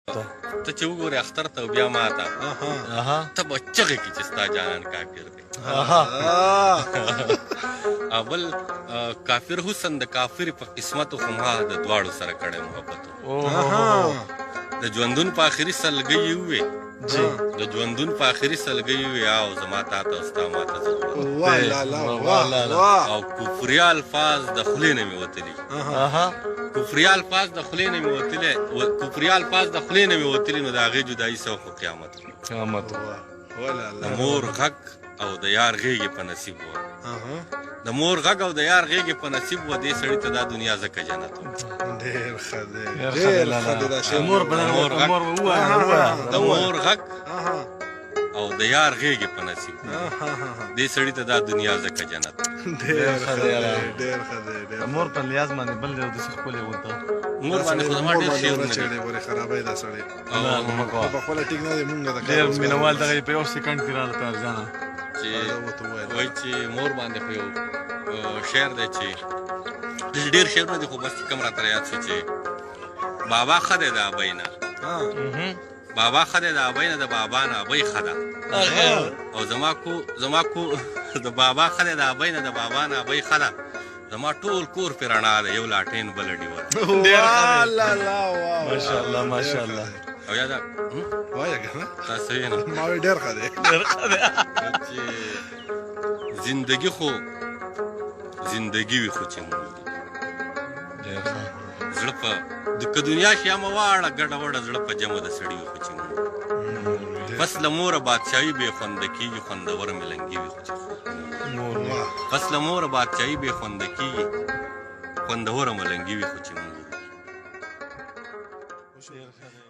ته چې وګورې اختر ته او بیا ماته، ته به چغې کړې چې ستا جانان کافر دی. او بل کافر حسن د کافر په قسمت، خو ما د دواړو سره کړی محبت. د ژوندون په آخري سلګۍ یې ووې، د ژوندون په آخري سلګۍ یې ووې، او زما تا ته او ستا ما ته ضرورت. واه لا واه واه. او کفري الفاظ د خولې نه مې وتلي، کفري الفاظ د خولې نه مې وتلي، کفري الفاظ د خولې نه مې وتلي، نو د هغې جدایي څه خو قیامت. قیامت. د مور غږ او د یار غېږې په نصیب وه، د مور غږ او د یار غېږې په نصیب وه، دې سړي ته دا دنیا ځکه جنت وه. ډېر ښه دی، ډېر ښه دی دا شعر. مور په مور غږ، مور ووایه ووایه. د مور غږ او د یار غېږې په نصیب وه، دې سړي ته دا دنیا ځکه جنت. ډېر ښه دی، ډېر ښه دی. ډېر مور په لیاز باندې بل یو داسې ښکلی وته. مور باندې خو زما ډېر شعرونه دي. چېړې ورې خرابې دا سړی په خپله ټیک نه دی. مونږ د ډېر مینوال دغه په یو سیکنډ کې راغله پیار جانه. چې وایي چې مور باندې خو یو شعر دی، چې ډېر شعرونه دي، خو بس چې کوم راته یاد شي، چې بابا ښه دی د ابۍ نه، بابا ښه دی د ابۍ نه، د بابا نه ابۍ ښه ده. او زما کو زما کو د بابا ښه دی د ابۍ نه، د بابا نه ابۍ ښه ده، زما ټول کور پې رڼا ده، یو لاټین بله ډیوه ده. ډېر ښه دی. لا لا واه، ماشاءالله ماشاءالله. او یا دا وایه که نه تاسو یې نه ما وی ډېر ښه دی، ډېر ښه دی. چې زندگی خو زندگی وي خو چې مور ډېر ښه. زړه په د که دنیا شي هم واړه ګډه وډه، زړه په جمع د سړي وي خو چې مور. پس له موره بادشاهي بې خونده کېږي، خوندوره ملنګي وي خو چې مور. پس له موره بادشاهي بې خونده کېږي، خوندوره ملنګي وي خو چې مور. ډېر ښه دی.